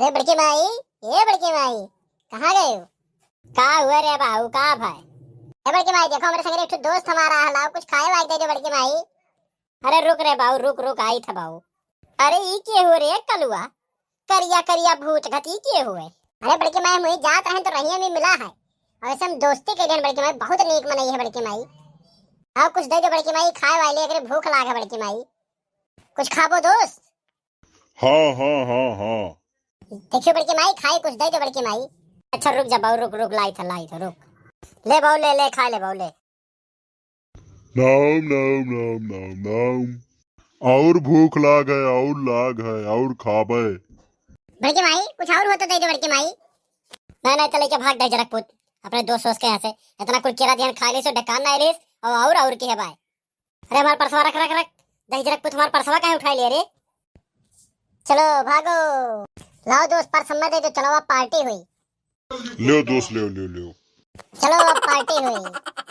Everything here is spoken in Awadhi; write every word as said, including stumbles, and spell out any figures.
अरे बड़की माई, ए बड़की माई, कहाँ गए हो? का हुआ रे बाऊ, का भाई? ए बड़की माई, देखो हमरे संगे एक ठो दोस्त हमारा है, लाओ कुछ खाए वाए के दे दो बड़की माई। अरे रुक रे बाऊ, रुक रुक, आई था बाऊ। अरे ई के हो रे कलुआ, करिया करिया भूत घत, ई के हुए? अरे बड़की माई, हम वहीं जात रहे तो रहिया में मिला है, और ऐसे हम दोस्ती के लिए बड़की माई, बहुत नीक मनई है बड़की माई। आओ कुछ दे दो बड़की माई, खाए वाले एकरे भूख लाग है बड़की माई, कुछ खाबो दोस्त। हाँ हाँ हाँ हाँ। देखियो बड़की माई, खाए कुछ दे दो बड़की माई। अच्छा रुक जा बाऊ, रुक रुक, लाई था लाई था, रुक। ले बाऊ ले ले, खा ले बाऊ ले। नाम नाम नाम नाम नाम। और भूख लाग है, और लाग है, और खाबे। बड़की माई कुछ और हो तो दे दो बड़की माई। नहीं नहीं, तो लेके भाग दे जरक पूत, अपने दोस्त वोस्त के यहाँ से। इतना कुल केरा दिहन खा लेस, ढकान ना लेस, और और और की है भाई। अरे हमार परसवा रख रख रख, दही जरक पूत हमार परसवा काहे उठाई ले रे? चलो भागो, लाओ दोस्त परस हमें दे दो, चलो अब पार्टी हुई। लो दोस्त, लो लो लो। चलो अब पार्टी हुई।